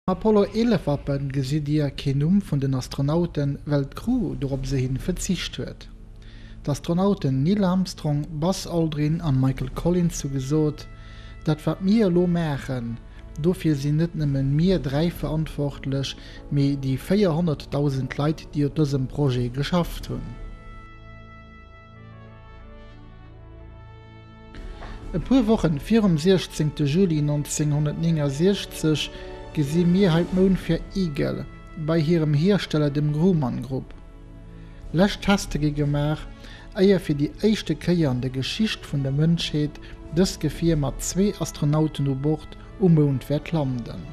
Apollo 11 Wappen gesitt dir keen Numm vun den Astronauten, well d'Crew dorop se hin verzicht huet. D'Astronauten Neil Armstrong, Buzz Aldrin an Michael Collins hu gesot, Dat wat mir elo maachen, dofir sinn net nëmmen mir 3 verantwortlech, mee déi 400.000 Leit déi op dësem Projet geschafft hunn. E puer Wochen virum 16 Juli 1969 gesi mir hei d'Moundfähr Eagle bei hirem Hiersteller dem Grumman Group. Lescht Teste gi gemaach, éier fir déi éischte Kéier an der Geschicht vun der Mënschheet dëst Gefier mat zwee Astronauten u Bord um Mound wäert landen.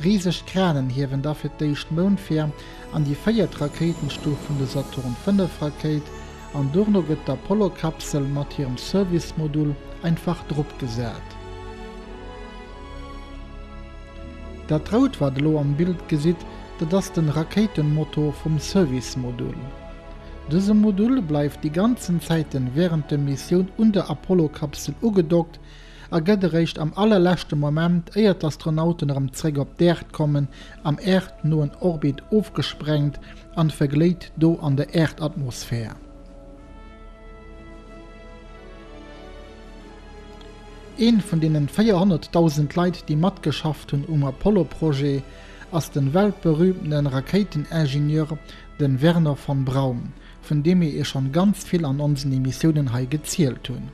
Riseg Kranen hiewen da fir d'éischt d'Moundfähr an déi véiert Rakéitenstuf vun der Saturn V Rakéit an durno gëtt d'Apollo-Kapsel mat hirem Service-Modul einfach drop gesat. Dat rout wat elo am Bild gesitt, dat ass den Rakéitenmotor vum Service-Modul. Dëse Modul bleift déi ganzen Zäiten während der Missioun un der Apollo-Kapsel ugedockt a gëtt eréischt am allerleschte Moment, éier d'Astronauten erëm zréck op d'Äerd kommen, am äerdnoen Orbit ofgesprengt an vergléit do an der Äerdatmosphär. Een vun deenen 400.000 Leit déi matgeschafft hunn um Apollo-Projet ass den weltberühmtenen Rakéiteningenieur, den Wernher von Braun, vun deem mir iech schonn ganz vill an onsen Emissiounen hei gezielt hunn.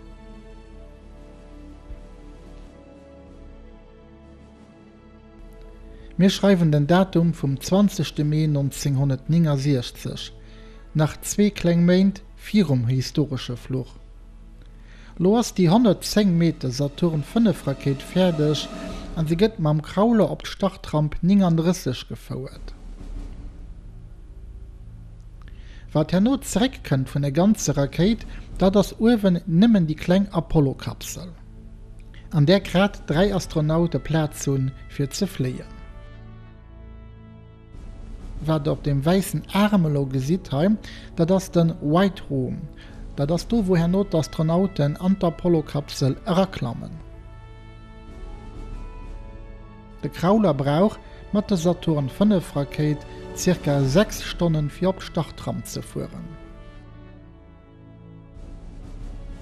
Mir schreiwen den Datum vum 20 Mee 1969, nach zwee kleng Méint virum historesche Fluch. Lo ass déi 110 Meter Saturn V Rakéit fäerdeg an se gëtt mam Crawler op d'Startramp 39 gefouert. Wat herno zeréck kënnt vun der ganzer Rakéit, dat ass uewen nëmmen déi kleng Apollo-Kapsel, an där grad 3 Astronaute Plaz hunn, fir ze fléien. Wat der op deem wäissen Aarm elo gesitt hei, dat ass de White Room. Dat ass do, wou herno d'Astronauten an d'Apollo-Kapsel eraklammen. De Crawler brauch mat der Saturn V Rakéit zirka 6 Stonnen fir op d'Startramp ze fueren.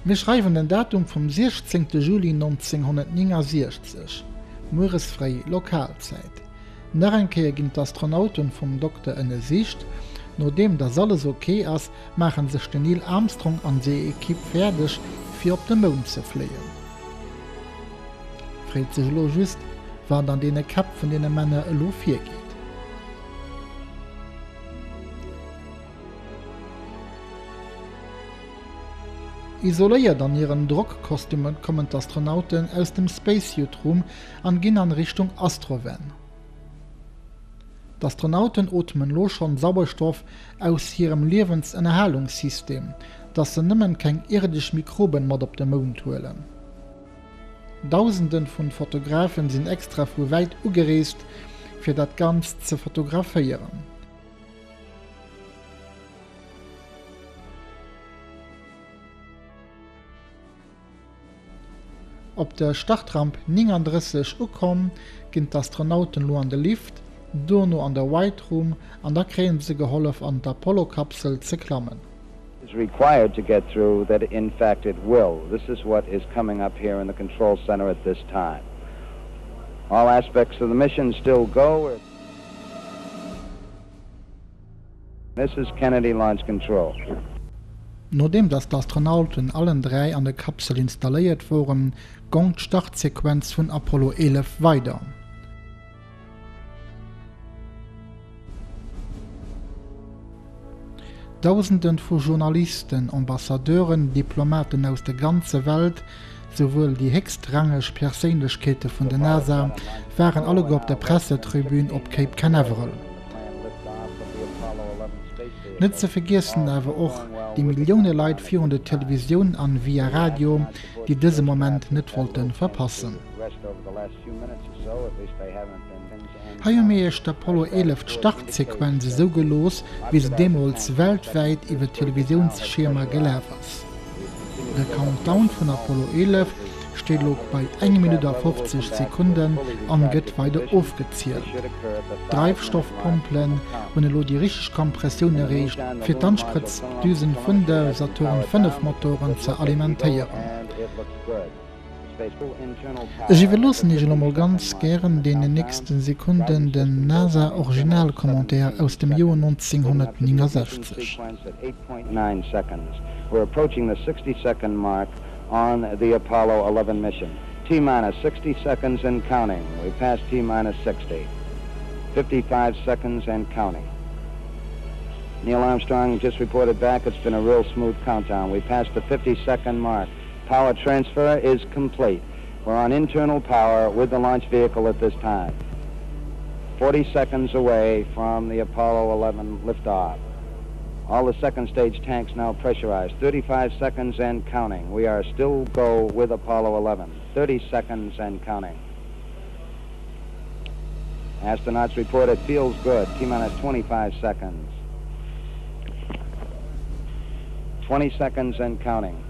Mir schreiwen den Datum vum 16 Juli 1969, mueres fréi Lokalzäit. Nach eng Kéier ginn d'Astronauten vum Dokter ënnersicht. Nodeem dass alles ok ass, maachen sech den Neil Armstrong an seng Ekipp fäerdeg fir op de Mound ze fléien. Freet sech elo just, wat an deene Käpp vun deene Männer elo virgeet. Isoléiert an hiren Drockkostümen kommen d'Astronauten aus dem Spacesuit Room an ginn an Richtung Astrovan. D'Astronauten ootmen lo schonn Sauerstoff aus hirem Liewensënnerhalungssystem, dass se nëmmen keng irdesch Mikroben mat op de Mound huelen. Dausenden vun Fotografen sinn extra vu wäit ugereest fir dat Ganzt ze fotograféieren. Op der Startramp 39 ukomm, ginn d'Astronauten lo an de Lift, dono an der White Room an da kréien se gehollef an d'Apollo-Kapsel ze klammen. Is required to get through that in fact it will. This is what is coming up here in the control center at this time. All aspects of the mission still go. This is Kennedy Launch Control. Nodeem datt d'Astronauten allen 3 an der Kapsel installéiert woren, gong d'Startsequenz vun Apollo 11 weider. Dausenden vu Journalisten, Ambassadeuren, Diplomaten aus der ganzer Welt, souwuel déi héchstrangeg Perséinlechkeete vun der NASA waren alleguer op der Pressetribün op Cape Canaveral. Net ze vergiessen awer och déi Millioune Leit virun der Televisioun an via Radio, déi dëse Moment net wollte verpassen. Hei hu mir iech d'Apollo 11 d'Startsequenz esou gelooss, wéi se deemools weltwäit iwwer d'Televisiounsschiermer gelaf ass. De Countdown vun Apollo 11 steet elo bei eng Minutt a 50 Sekunden an gëtt weider ofgezielt. D'Dreifstoffpompelen hunn elo déi richteg Kompressioun erreecht, fir d'Ansprëtzdüsen vun de Saturn V Motoren ze alimentéieren. Ech iwwerloossen Iech elo mol ganz gären deene nächste Sekunden den NASA-Originalcommentaire aus dem Joer 1969. Neil Armstrong just reported back it's been a real smooth countdown. We passed the 50 second mark. Power transfer is complete. We're on internal power with the launch vehicle at this time. 40 seconds away from the Apollo 11 liftoff. All the second stage tanks now pressurized. 35 seconds and counting. We are still go with Apollo 11. 30 seconds and counting. Astronauts report it feels good. T minus 25 seconds. 20 seconds and counting.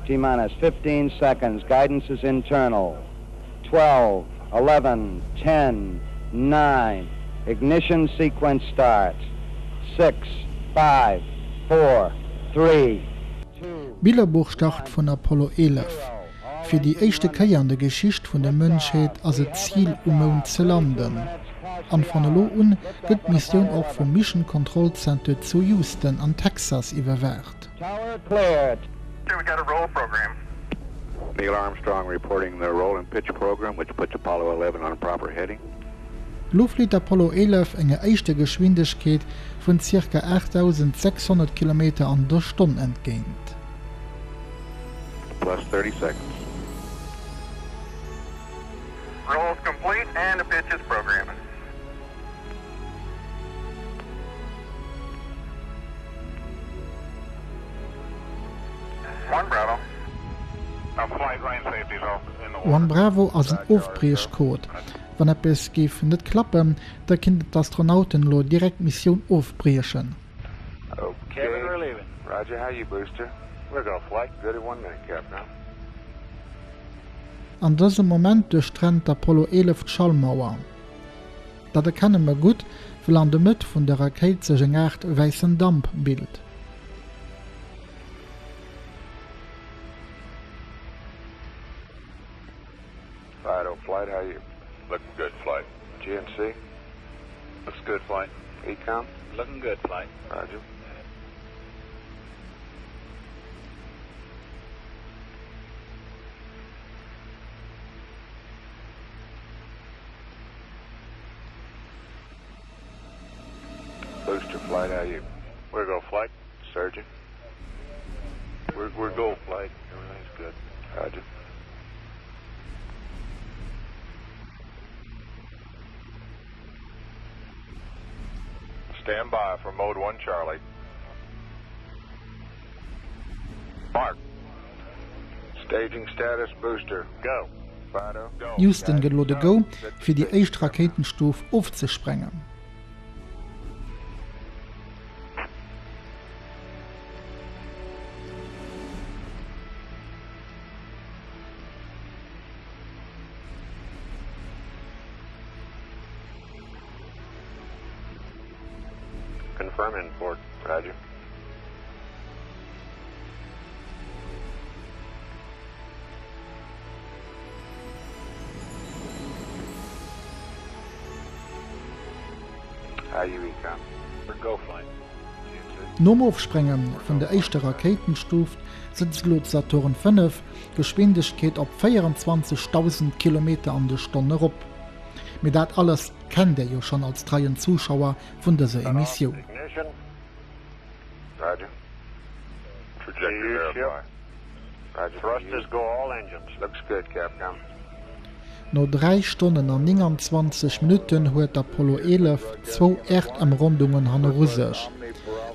T minus 15 seconds. Guidance is internal. 12, 11, 10, 9. Ignition sequence starts. 6, 5, 4, 3, 2. Billerbuchstart vun Apollo 11. Fir déi éischte Kéier an der Geschicht vun der Mënschheet ass et d'Zil um Mound ze landen. An von elo un gëtt d'Missioun och vum Mission Control Center zu Houston an Texas iwwerwaacht. Tower cleared. We got a roll program. Neil Armstrong reporting the roll and pitch program which puts Apollo 11 on proper heading. Lo flitt Apollo 11 enger éischter Geschwindegkeet vun zirka 8.600 Kilometer an der Stonn entgéint. Plus 30 seconds. Roll is complete and the pitch is programming. One Bravo. One Bravo ass en Ofbriechcode. Wann eppes géif net klappen, da kinnten d'Astronauten elo direkt d'Missioun ofbriechen. An dësem Moment duerchtrennt d'Apollo 11 d'Schallmauer. Dat erkenne mer gutt, well an der Mëtt vun der Rakéit sech eng Aart wäissen Damp bilt. Fido flight, how you? Looking good, flight. GNC? Looks good, flight. EECOM? Looking good, flight. Roger. Booster flight, how you? We're go, flight. Surgeon? We're, we're go, flight. Everything's good. Roger. Stand by for mode 1 Charlie. Mark. Staging status booster. Go. Fido. Go. Houston gëtt elo de Go, fir déi éischt Rakéitenstuf ofzesprengen. Confirm import. Roger. How you EECOM? We're go flight. Nom Ofsprenge vun der éischter Rakéitenstuf sëtzt elo d'Saturn V d'Geschwindegkeet op 24.000 Kilometer an de Stonn erop. Mee dat alles kennt Dir jo schonn als treien Zuschauer vun dëser Emissioun. No 3 Stonnen an 29 Minutten huet d'Apollo 11 zwou Äerdëmrondungen hanneru sech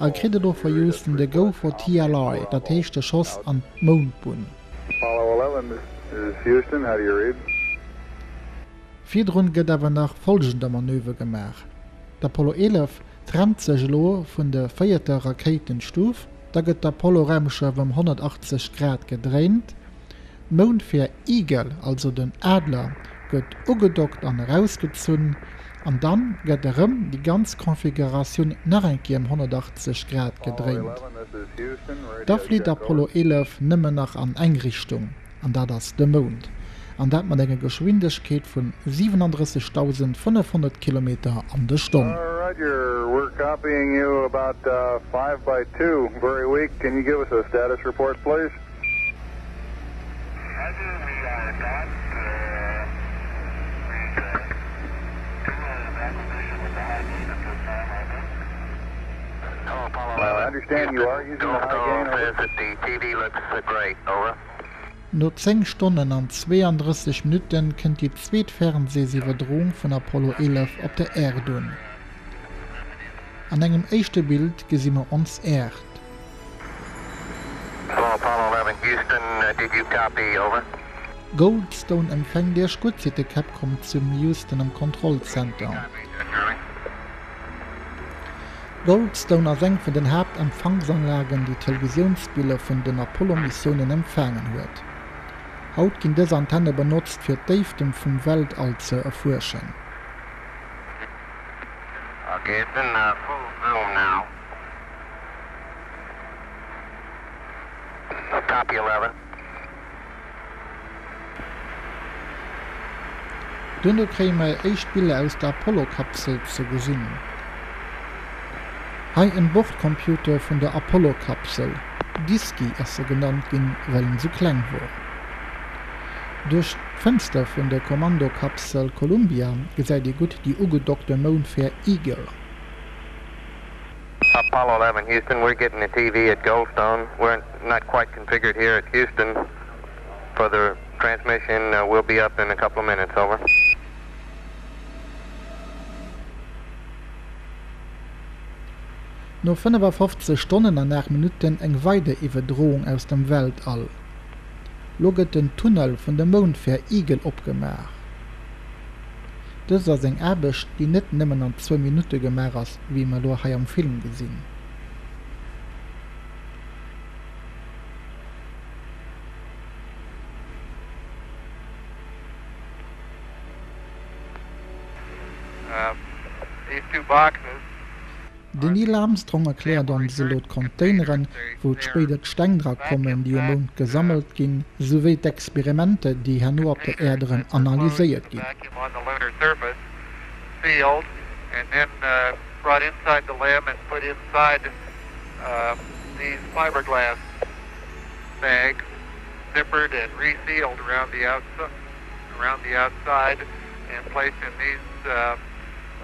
a kritt elo vu Houston de Go for TLI, dat heescht de Schoss an d'Moundbunn. Virdrun gëtt awer nach folgende Manöver gemaach, D'Apollo 11 trennt sech elo vun der véierter Rakéitenstuf. Da gëtt d'Apollo-Raumschëff ëm 180 Grad gedréint. D'Moundfähr Eagle, also den Adler, gëtt ugedockt an erausgezunn. An dann gëtt erëm déi ganz Konfiguratioun nach eng Kéier ëm 180 Grad gedréint. Da flitt Apollo 11 nëmmen nach an eng Richtung. An dat ass de Mound. An dat mat enger Geschwindegkeet vun 37.500 Kilometer an de Stonn. No 10 Stonnen an 32 Minutte kënnt déi zweet Fernseesiwwerdroung vun Apollo 11 op der Äerd un. An engem éischte Bild gesi mer ons Äerd. Goldstone empfänkt Iech gutt, seet de Capcom zum Houston am Kontrollzenter. Goldstone ass eng vun den Haaptempfangsanlagen, déi Televisiounsbiller vun den Apollo-Missiounen empfaangen huet. Haut ginn dës Antenne benotzt, fir d'Déiften vum Weltall ze erfuerschen. Duerno kréie mer éischt Biller aus der Apollo-Kapsel ze gesinn. Hei en Bordcomputer vun der Apollo-Kapsel, Diski ass se genannt ginn, well en sou kleng wor. Duerch d'Fënster vun der Kommandokapsel Columbia gesäit ee gutt déi ugedockte Moundfähr Eagle. Apollo 11 Houston, we're getting the TV at Goldstone. We're not quite configured here at Houston for the transmission. We'll be up in a couple of minutes, over. No 55 Stonnen an 8 Minutten eng weider Iwwerdroung aus dem Weltall. Lo gëtt den Tunnel vun der Moundfähr Eagle opgemaach. Dëst ass eng Aarbecht, déi net nëmmen an zwou Minutte gemaach ass, wéi mer elo hei am Film gesinn. Den Neil Armstrong erkläert ons elo d'Containeren, wou spéider d'Steng dra kommen, déi um Mound gesammelt ginn, souwéi d'Experimenter, déi herno op der Äerd erëm analyséiert ginn.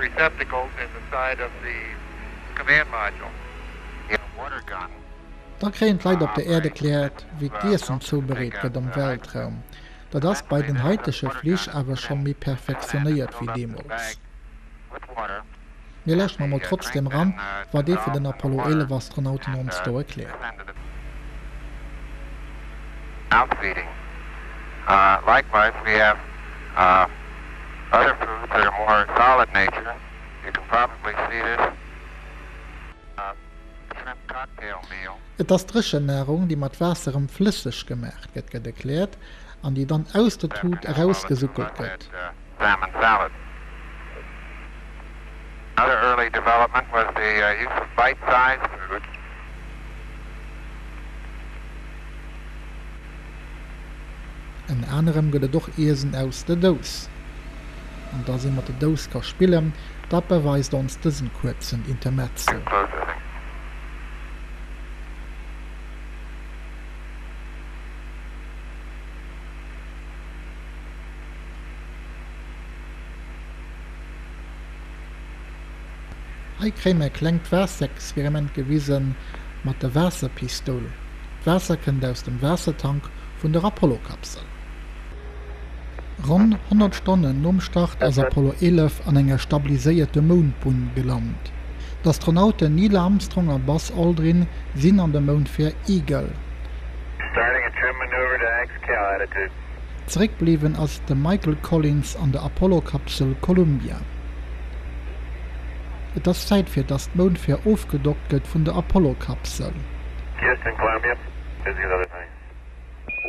receptacles in the side of the command module. Da kréien d'Leit op der Äerd erkläert, wéi d'Iessen zoubereet gëtt am Weltraum. Dat ass bei den haitege Flich awer scho méi perfektionéiert wéi deemools. Mir lauschteren emol trotzdem eran, wat ee vun den Apollo 11 Astronauten ons do erkläert. Other foods that are more solid nature, you can probably see this shrimp cocktail meal. Et ass Dréchennahrung, déi mat Waasser erëm flësseg gemaach gëtt, gëtt erkläert, an déi dann aus der Tut erausgesuckelt gëtt. Salmon salad. Another early development was the use of bite-sized food. Ënner anerem gëtt et och Iesen aus der Dous. An dass ee mat der Dous ka spillen, dat beweist ons dësen kuerzen Intermezzo. Hei kréie mer e klengt Waasserexperiment gewisen mat der Waasserpistoul. D'Waasser kënnt aus dem Waassertank vun der Apollo-Kapsel. Ronn 100 Stonnen nom Start ass Apollo 11 an enger stabiliséierte Moundbunn gelant. D'Astronauten Neil Armstrong a Buzz Aldrin sinn an der Moundfähr Eagle. Zeréck bliwwen ass de Michael Collins an der Apollo-Kapsel Columbia. Et ass Zäit fir dass d'Moundfähr ofgedockt gëtt vun der Apollo-Kapsel. Houston, Columbia, busy with other things.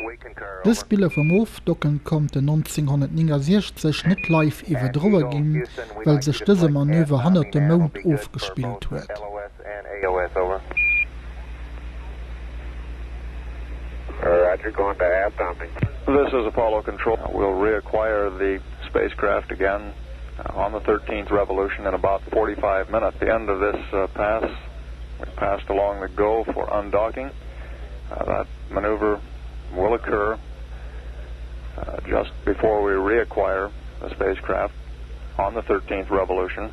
We concur, Dës over. Biller vum Ofdocken konnten 1969 net live At iwwerdroe Eagle, ginn, Houston, we'd well like you sech to dëse select Manöver aft hannert Omni dem nav will Mound be good for ofgespillt both huet. LOS and AOS, over. Roger, going to aft Omni. This is Apollo Control. We'll reacquire the spacecraft again on the 13th revolution in about 45 minutes. The end of this uh, pass, we passed along the go for undocking. Uh, that maneuver will occur uh, just before we reacquire the spacecraft on the 13th revolution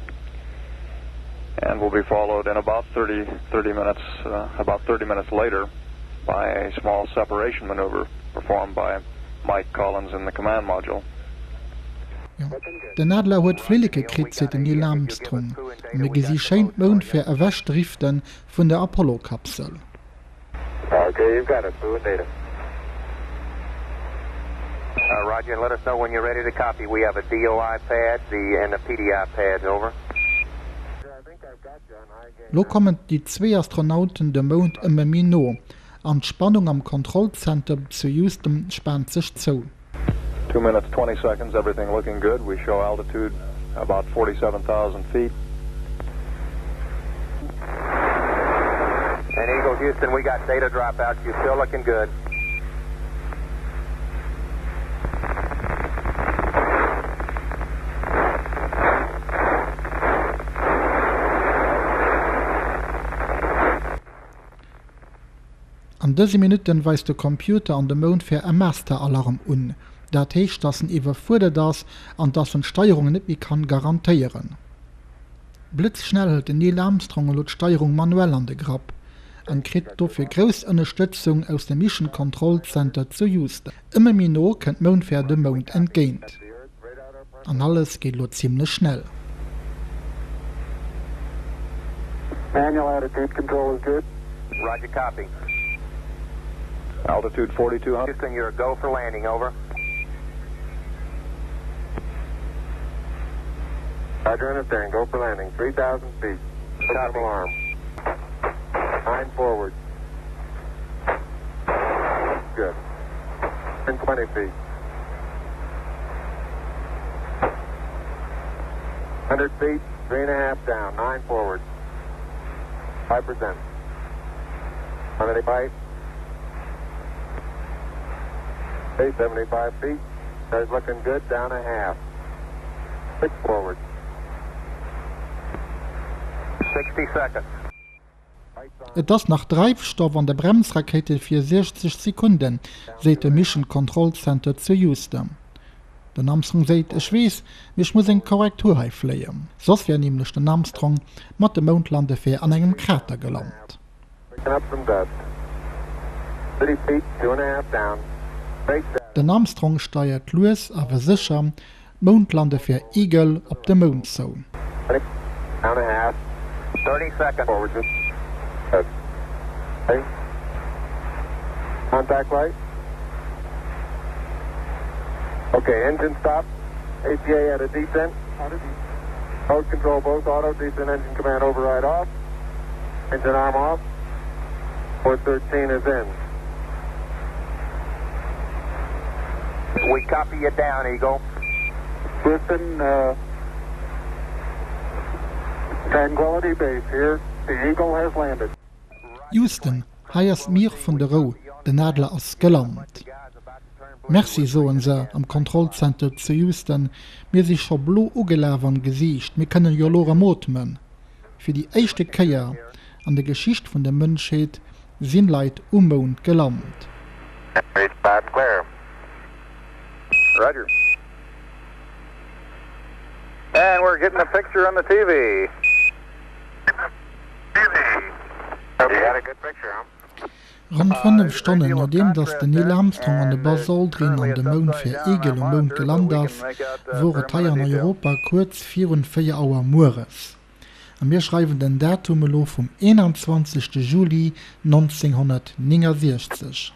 and will be followed in about 30, 30 minutes, uh, about 30 minutes later by a small separation maneuver performed by Mike Collins in the command module. Den Adler huet Flilleke kritt, seet den Neil Armstrong, a mir gesi schéin d'Moundfähr ewechdrifte vun der Apollo-Kapsel. Okay, you've got it. Crew and data. Uh, Roger, and let us know when you're ready to copy. We have a DOI pad the, and a PDI pads, over. Lo kommen déi zwee Astronauten dem Mound ëmmer méi no, an d'Spannung am Kontrollzenter zu Houston spaant sech zou. 2 minutes 20 seconds, everything looking good. We show altitude about 47,000 feet. And Eagle Houston, we got data dropouts. You're still looking good. An dëse Minutten weist de Computer an de Moundfähr e Master-Alarm un. Dat heescht, dass en iwwerfuerdert ass an dass en d'Steierung net méi kann garantéieren. Blëtzschnell hëlt den Neil Armstrong elo d'Steierung manuell an de Grapp an kritt dofir grouss Ënnerstëtzung aus dem Mission Control Center zu Houston. Ëmmer méi no kënnt d'Moundfähr dem Mound entgéint an alles geet elo zimlech schnell. Manual attitude control is good. Roger, copy. Altitude 4200. Houston, you're a go for landing, over. Roger, understand. Go for landing. 3,000 feet. Copy. Alarm. Nine forward. Good. And 20 feet. 100 feet, three and a half down, nine forward. 5%. 185. Okay, 75 feet. Guy's looking good, down a half. Six forward. 60 seconds. Et ass nach Dreifstoff an de Bremsrakéite fir 60 Sekunden, seet de Mission Control Center zu Houston. Den Armstrong seet, Ech weess, mee ech muss eng Korrektur hei fléien. Soss wär nämlech den Armstrong mat dem Moundlandefähr an engem Krater gelant. Den Armstrong steiert lues awer sécher d'Moundlandefähr Eagle op de Mound zou. Engine arm off. 413 is in. We copy you down, Eagle. Houston, uh, Tranquility Base here. The Eagle has landed. Houston, hei ass d'Mier vun der Rou, den Adler ass gelant. Merci, soen se am Kontrollzenter zu Houston, mir si scho blo ugelaf am Gesiicht, mir kënnen jo elo erëm ootmen. Fir déi éischte Kéier an der Geschicht vun der Mënschheet sinn Leit um Mound gelant. Roger. And we're getting a picture on the TV. You got a good picture, huh? Ronn 5 Stonnen nodeem datt den Neil Armstrong an de Buzz Aldrin an de Moundfähr Eagle um Mound gelant ass, wor et hei an Europa kuerz virun 4 Auer mueres. A mir schreiwen den Datum elo vum 21 Juli 1969.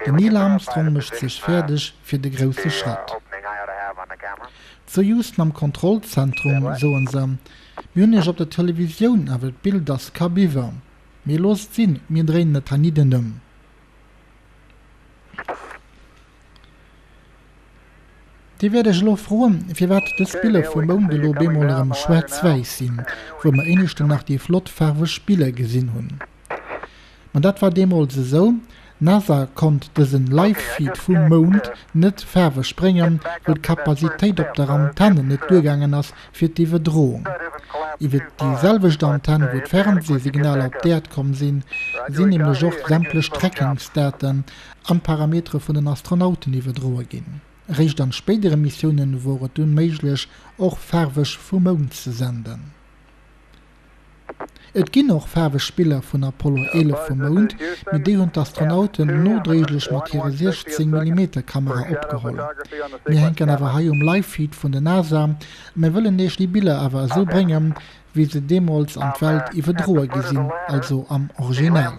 Den Neil Armstrong mécht sech fäerdeg fir de grousse Schratt. Zu Houston am Kontrollzentrum soen se, Mir hunn iech op der Televisioun, awer d'Bild ass kabiwwer. Mee loosst sinn, mir dréinen et hei nidden ëm. Dir wäert Iech elo froen, firwat dës Biller vum Mound elo bemol erëm schwaarz-wäiss sinn, wou mer éineschten nach déi flott faarweg Biller gesinn hunn. Ma dat war deemools esou, D'NASA konnt dësen Live-Feed vum Mound net faarweg bréngen, wëll d'Kapazitéit op der Antenne net duergaangen ass fir d'Iwwerdroung. Iwwer déi selwecht Antenn, wou d'Fernseesignaler op d'Äerd komm sinn, sinn nämlech och sämtlech Trackingsdaten an d'Parametere vun den Astronauten iwwerdroe ginn. Eréischt an spéidere Missiounen wor et dunn méiglech, och faarweg vum Mound ze senden. Et ginn och faarweg Biller vun Apollo 11 vum Mound, mee déi hunn d'Astronauten nodréiglech mat hire 16 Millimeter Kamera opgeholl. Mir hänken awer hei um Live-Feed vun der NASA a mir wëllen iech déi Biller awer esou bréngen, wéi se deemools an d'Welt iwwerdroe gi sinn, also am Original.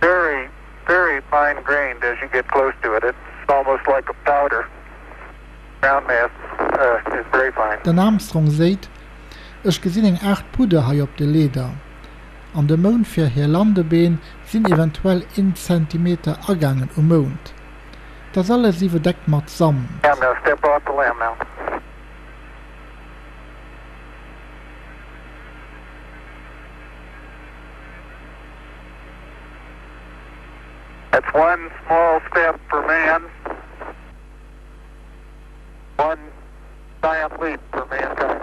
Very, very fine grained as you get close to it. It's almost like a powder. Ground mass is very fine. Den Armstrong séit, Ech gesinn eng Aart Pudder hei op de Leeder. An de Mound fir hir Landebeen sinn eventuell een Zentimeter agaangen um Mound. 't ass alles iwwerdeckt mat Sand. I'm gonna step off the limb now. That's one small step for man, one giant leap for mankind.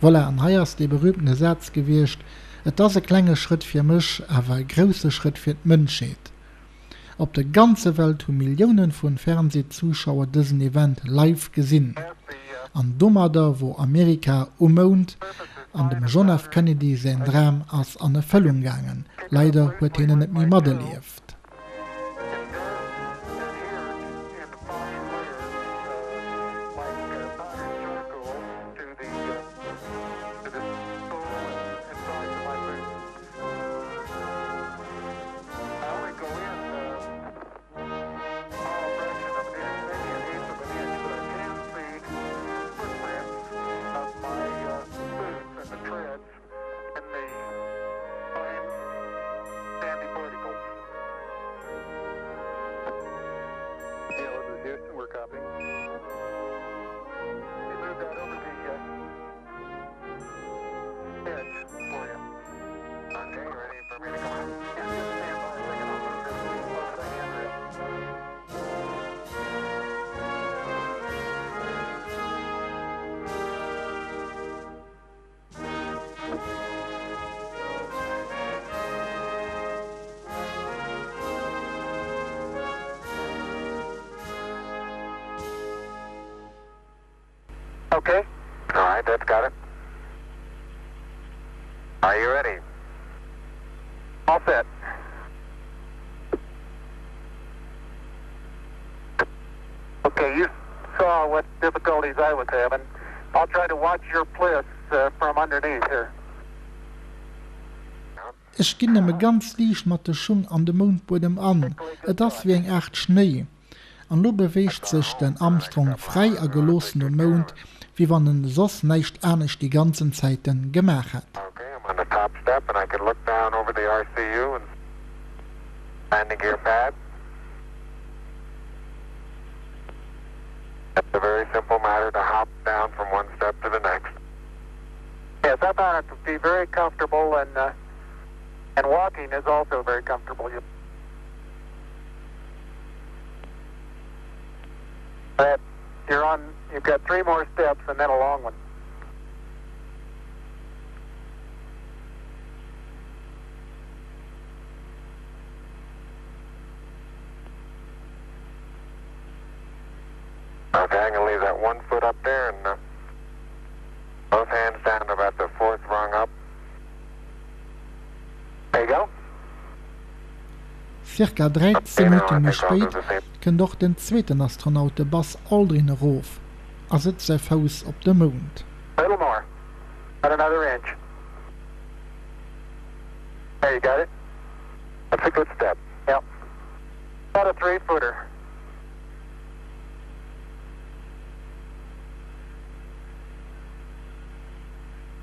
Voilà, an hei ass dee berühmtene Saz gewiescht, Et ass e klenge Schrëtt fir mech, awer e grousse Schrëtt fir d'Mënschheet. Op der ganzer Welt hu Milliounen vun Fernsehzuschauer dësen Event live gesinn. An domadder wor Amerika um Mound an dem John F. Kennedy säin Dram ass an Erfëllung gaangen. Leider huet hien en net méi materlieft. Okay. All right, that's got it. Are you ready? All set. Okay, you saw what difficulties I was having. I'll try to watch your pliss uh, from underneath here. Ech ginn nëmme ganz liicht mat de Schung an de Moundbuedem an. Et ass wéi eng Aart Schnéi. An lo beweegt sech den Armstrong fräi a geloossen um Mound, wéi wann en soss näischt anescht déi ganzen Zäiten gemaach hätt. Yes, I found it to be very comfortable and uh, and walking is also very comfortable. You that you're on you've got three more steps and then a long one. Okay, I'm gonna leave that one foot up there and uh, both hands down about the fourth rung up. There you go. Circa 13 Minutte méi spéit kënnt och den zweeten Astronaut, de Buzz Aldrin, erof a sëtzt säi Fouss op de Mound. Little more. About another inch. You got it? That's a good step. Yep. About a three-footer.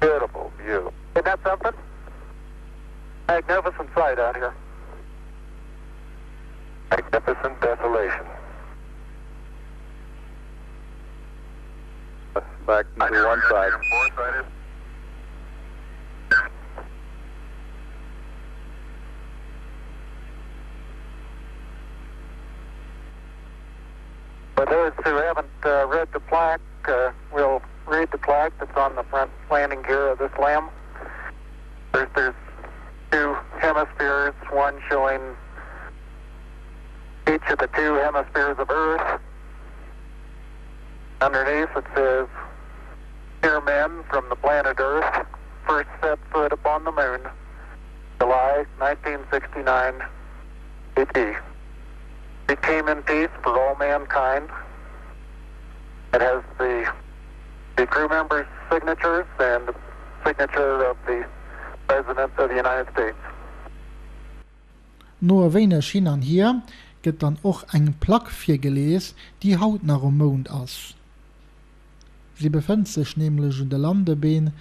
Beautiful view. Isn't that something? Magnificent sight out here. Magnificent desolation. Back to one side. For those who haven't uh, read the plaque, uh, we'll read the plaque that's on the front landing gear of this LAM. There's, there's two hemispheres, one showing each of the two hemispheres of Earth. Underneath it says, Dear men from the planet Earth, first set foot upon the moon, July 1969 AD. We came in peace for all mankind. It has the, the crew members' signatures and the signature of the President of the United States. No e wéineg hin an hier gëtt dann och eng Plack virgelies, déi haut nach um Mound ass. Si befënnt sech nämlech un de Landebeen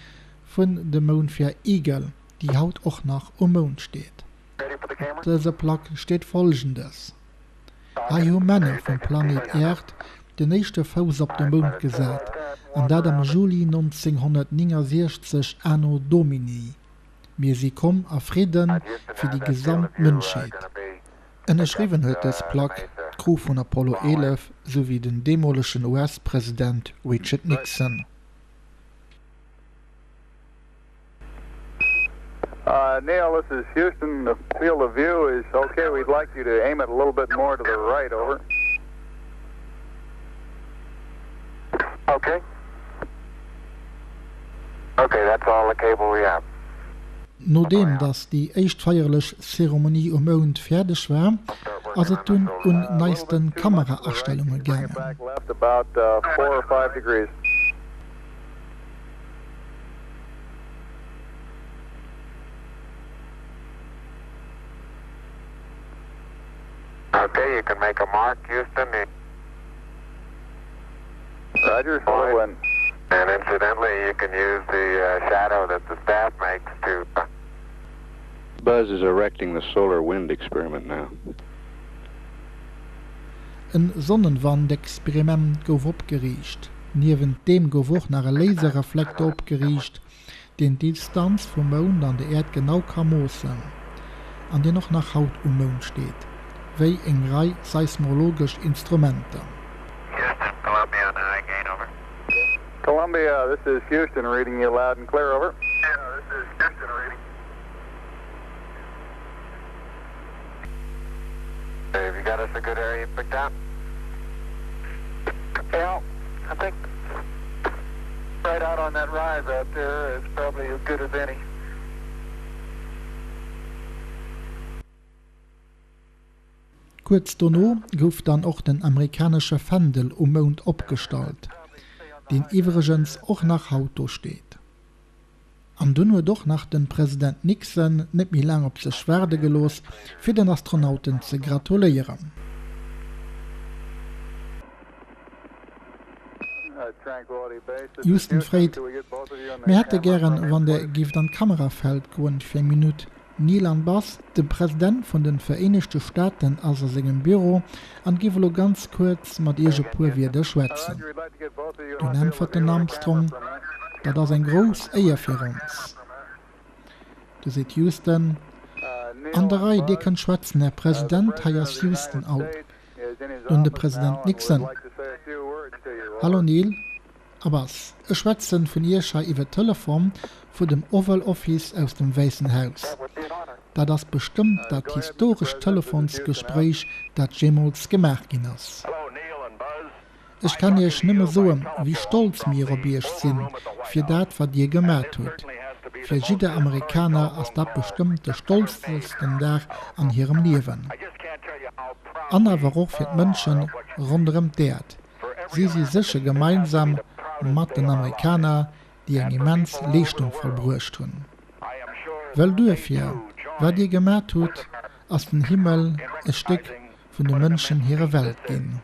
vun de Moundfähr Eagle, déi haut och nach um Mound steet. Op dëser Plack steet Folgendes, Hei hu Männer vum Planet Äerd den éischte Fouss op de Mound gesat, an dat am Juli 1969 anno Domini. Mir si komm a Fridden fir déi gesamt Mënschheet. Ënnerschriwwen huet dës Plack d'Crew vun Apollo 11 souwéi den deemolegen US-President Richard Nixon. Neil, this is Houston. The field of view is okay. We'd like you to aim it a little bit more to the right, over. Okay. Okay, that's all the cable we have. Nodeem datt déi éischt feierlech Zeremonie um Mound fäerdeg war, ass et dunn un neiste Kameraastellunge gaangen. Okay, you can make a mark, Houston. Roger, slow in. And incidentally, you can use the uh, shadow that the staff makes to. Uh, Buzz is erecting the solar wind experiment now. En Sonnenwandexperiment gouf opgeriicht. Niewent deem gouf och nach e Laserreflekter opgeriicht, deen d'Distanz vum Mound an der Äerd genau ka moossen, an deen och nach haut um Mound steet, wéi eng Rei seismologesch Instrumenter. Houston, Columbia on high gain, over. Columbia, this is Houston reading you loud and clear, over. Yeah, this is Houston reading. Have you got us a good area picked out? Yeah, I think right out on that rise out there is probably as good as any. Kuerz dono gouf dann och den amerikanesche Fändel um Mound opgestallt, deen iwwregens och nach haut do steet. An dunn huet och nach den President Nixon net méi laang op sech waarde gelooss, fir den Astronauten ze gratuléieren. Houston freet, Mir hätte gären, wann der géift an d'Kamerafeld goen fir eng Minutt. Neil an Buzz, De President vun den Vereenegte Staaten ass a sengem Büro an giff elo ganz kuerz mat iech e puer Wierder schwätzen. Dunn äntwert den Armstrong, Dat ass eng grouss Éier fir ons. Du seet Houston, An der Rei, Dir kënnt schwätzen, Här President, hei ass Houston out. Dunn de President Nixon, Hallo Neil. A Buzz, ech schwätzen vun iech hei iwwer Telefon vu dem Oval Office aus dem Wäissen Haus. Dat ass bestëmmt dat historescht Telefonsgespréich dat jeemools gemaach ginn ass. Ech kann iech nëmme soen wéi stolz mir op iech sinn fir dat wat dir gemat hutt. Fir jidder Amerikaner ass dat bestëmmt de stolzesten Dag an hirem Liewen. An awer och fir d'Mënschen ronderëm d'Äerd. Si si sécher gemeinsam mat den Amerikaner, déi eng immens Leeschtung vollbruecht hunn. Well duerfir. Wat Dir gemat hutt, ass den Himmel e Stéck vun de Mënschen hire Welt ginn.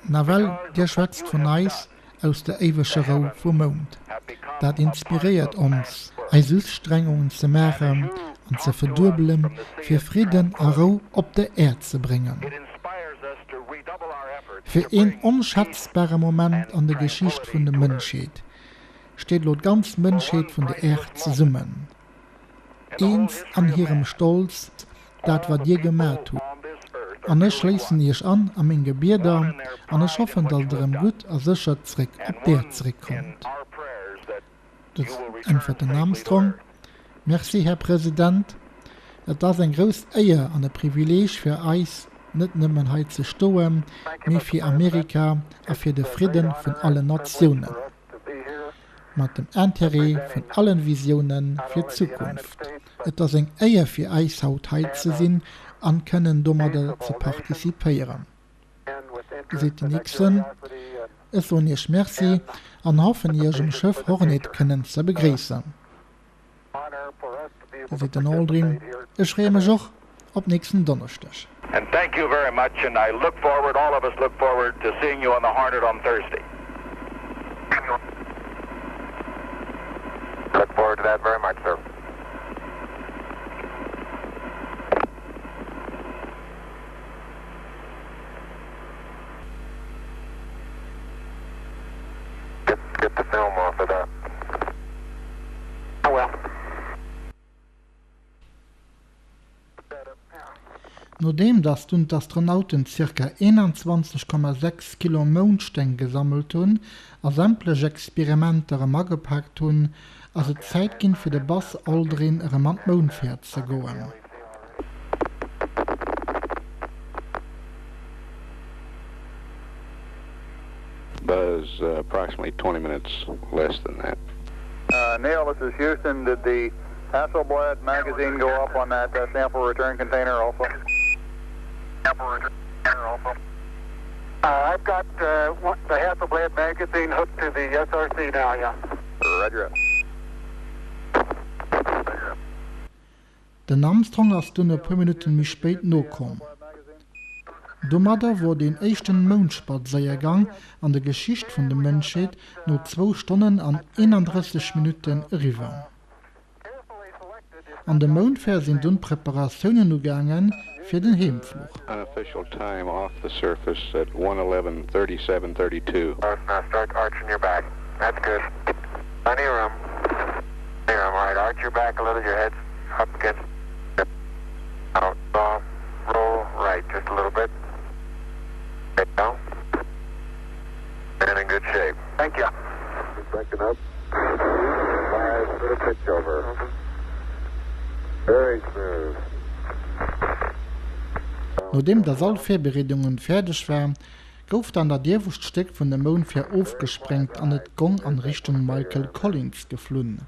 Nawell, Dir schwätzt vun eis aus der éiweger Rou vum Mound. Dat inspiréiert ons, eis Ustrengungen ze maachen an ze verduebelen, fir Fridden a Rou op der Äerd ze bréngen. Fir een onschätzbare Moment an der Geschicht vun der Mënschheet steet elo d'ganz Mënschheet vun der Äerd zesummen, eens an hirem Stolz, dat wat dir gemat hutt. An ech schléissen iech an a meng Gebieder an ech hoffen, datt der erëm gutt a sécher zréck op d'Äerd zréckkommt. Dës äntwert den Armstrong, Merci, Här President. Et ass eng grouss Éier an e Privileeg fir eis, net nëmmen hei ze stoen, mee fir Amerika a fir de Fridden vun allen Natiounen, mat dem Intérêt vun allen Visiounen fir d'Zukunft. Et ass eng Éier fir eis, haut hei ze sinn an kënnen domadder ze participéieren. Seet den Nixon. Ech soen Iech Merci an hoffen Iech um Schëff Hornet kënnen ze begréissen. Seet den Aldrin. Ech freeë mech och op nächsten Donneschdeg. And thank you very much and I look forward, all of us look forward to seeing you on the Hornet on Thursday. Look forward to that very much, sir. Get get the film off of that. Oh well. Nodeem dass dunn d'Astronauten zirka 21,6 Kilo Moundsteng gesammelt hunn a sämtlech Experimenter erëm agepaakt hunn, ass et Zäit ginn fir de Buzz Aldrin erëm an d'Moundfährt ze goen. Buzz, approximately 20 minutes less than that. Neil, this is Houston. Did the Hasselblad magazine go up on that sample return container also? Sample return container also. I've got the Hasselblad magazine hooked to the SRC now, yeah. Roger. Den Armstrong ass dunn e puer Minutten méi spéit nokomm. Domadder wor deen éischten Moundspadséiergang an der Geschicht vun der Mënschheet no zwou Stonnen an 31 Minutten eriwwer. An de Moundfähr sinn dunn d'Preparatiounen ugaange fir den Heemfluch. Unofficial time off the surface at 1:11:37:32. Now start arching your back. That's good. Plenty of room. Plenty of room. All right, arch your back a little. Your head's up against. Now, uh, roll right just a little bit. There you go. And in good shape. Thank you. Breaking up. Five, little pitch over. Very smooth. Nodeem dass all Virbereedungen fäerdeg war, gouf dann dat iewescht Stéck vun der Moundfähr ofgesprengt an et gong an Richtung Michael Collins geflunn,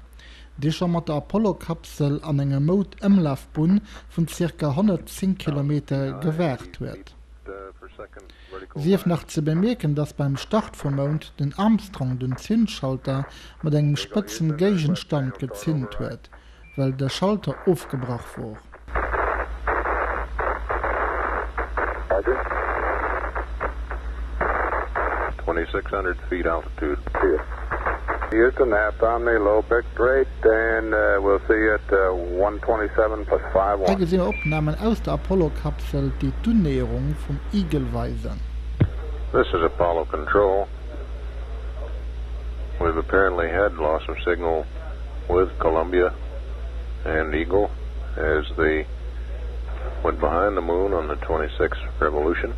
dee scho mat der Apollo-Kapsel an enger Moundëmlafbunn vun zirka 110 Kilometer gewaart huet. Sief nach ze bemierken, dass beim Start vum Mound den Armstrong den Zündschalter mat engem spëtzen Géigenstand gezünd huet, well de Schalter ofgebrach wor. Houston, aft Omni, low pitch rate, and we'll see you at 127 plus 5 Hei 1. gesi mer Opnamen aus der Apollo-Kapsel, déi d'Unnäherung vum Eagle weisen. This is Apollo Control. We've apparently had loss of signal with Columbia and Eagle as they went behind the moon on the 26th revolution.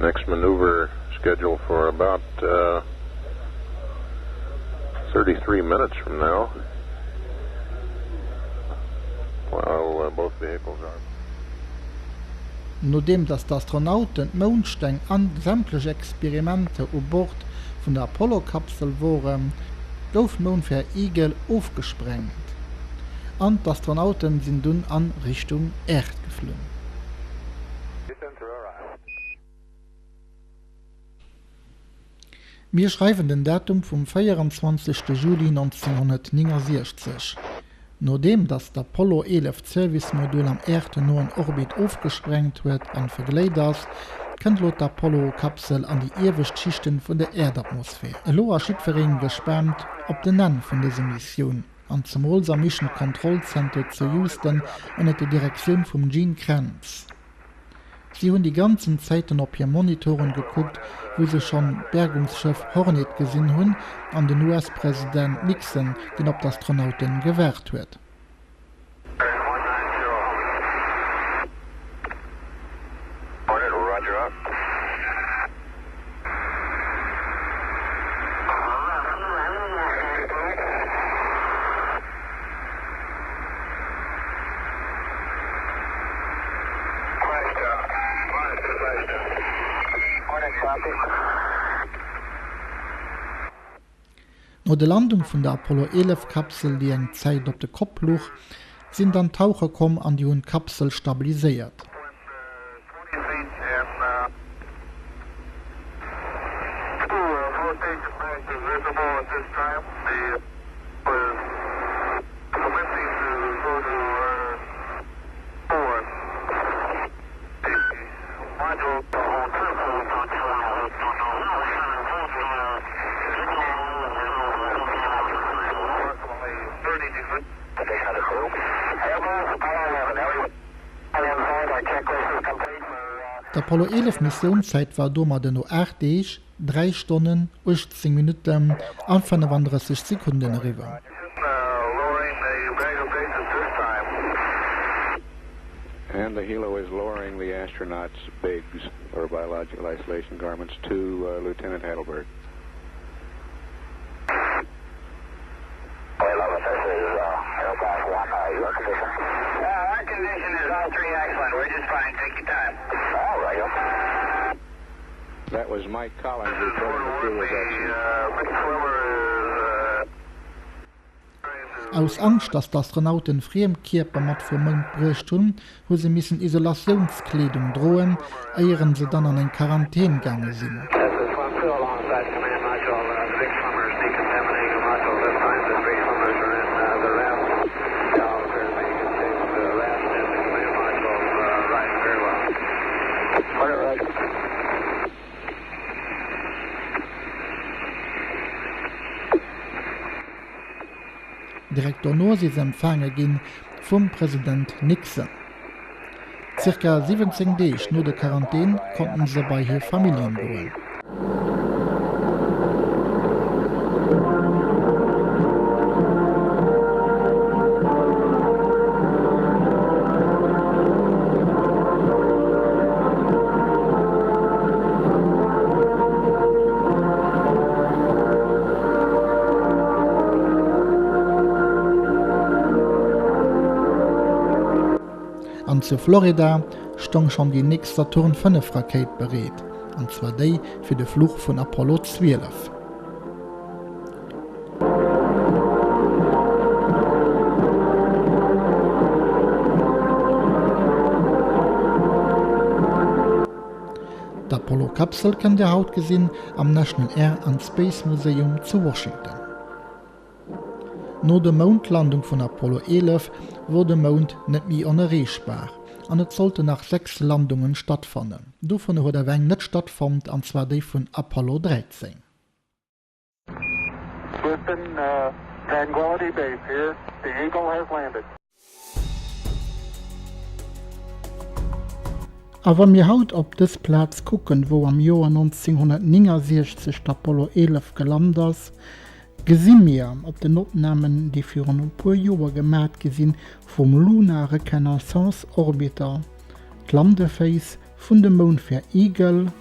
Next maneuver scheduled for about uh, 33 minutes from now while uh, both vehicles are. Nodeem datt d'Astronauten, d'Moundsteng an sämtlech Experimenter u Bord vun der Apollo-Kapsel woren, gouf d'Moundfähr Eagle ofgesprengt an d'Astronauten sinn dunn a Richtung Äerd geflunn. Mir schreiwen den Datum vum 24 Juli 1969. Nodeem datt d'Apollo 11 d'Service-Modul am äerdnoen Orbit ofgesprengt huet an vergléit ass, kënnt elo d'Apollo-Kapsel an déi iewescht Schichten vun der Äerdatmosphär. Elo ass jiddwereen gespaant op den Enn vun dëser Missioun, an zemools am Mission Control Center zu Houston ënnert der Direktioun vum Gene Kranz. Si hunn déi ganzen Zäiten op hir Monitoren gekuckt, wou se schonn d'Bergungsschëff Hornet gesinn hunn an den US-President Nixon, deen op d'Astronauten gewaart huet. No der Landung vun der Apollo 11 Kapsel, déi eng Zäit op de Kopp luch, sinn dann d'Taucher komm an déi hunn d'Kapsel stabiliséiert. D'Apollo 11 Missiounszäit war domadder no 8 Deeg, 3 Stonnen, 18 Minutten a 35 Sekunden eriwwer. And the helo is lowering the astronauts BIGs, or biological isolation garments, to Lieutenant Heidelberg. That was Mike Collins reporting the crew was excellent. Aus Angscht, datt d'Astronauten friem Kierper mat vum Mound bruecht hunn, hu se missen Isolatiounskleedung droen, éieren se dann an eng Quarantän gaange sinn. Direkt dono si se empfaange gi vum President Nixon. Zirka 17 Deeg no der Quarantän konnten se bei hir Familljen goen. An zu Florida stong schonn déi nächst Saturn V Rakéit bereet, an zwar déi fir de Fluch vun Apollo 12. D'Apollo-Kapsel kënnt Dir haut gesinn am National Air and Space Museum zu Washington. No der Moundlandung vun Apollo 11 wor de Mound net méi onerreechbar an et sollten nach 6 Landungen stattfannen. Dovunner huet awer eng net stattfonnt an zwar déi vun Apollo 13. Houston, Tranquility Base here. The Eagle has landed. A wa mir haut op dës Plaz kucken, wou am Joer 1969 d'Apollo 11 gelant ass, gesi mir op den Opnamen, déi virun e puer Joer gemat gi sinn vum Lunar Reconnaissance Orbiter, d'Landeféiss vun dem Moundfähr Eagle,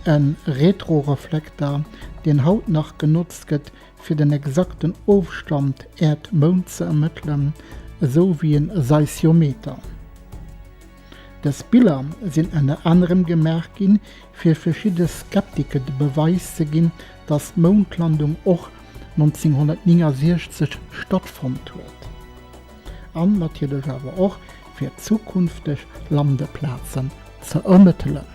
e Retroreflekter, deen haut nach genotzt gëtt, fir den exakten Ofstand Äerd-Mound ze ermëttelen, esou wéi en Seismometer. Dës Biller sinn ënner anerem gemaach ginn, fir verschidde Skeptiker de Beweis ze ginn, datt d'Moundlandung och 1969 stattfonnt huet. An natierlech awer och, fir zukünfteg Landeplazen ze ermëttelen.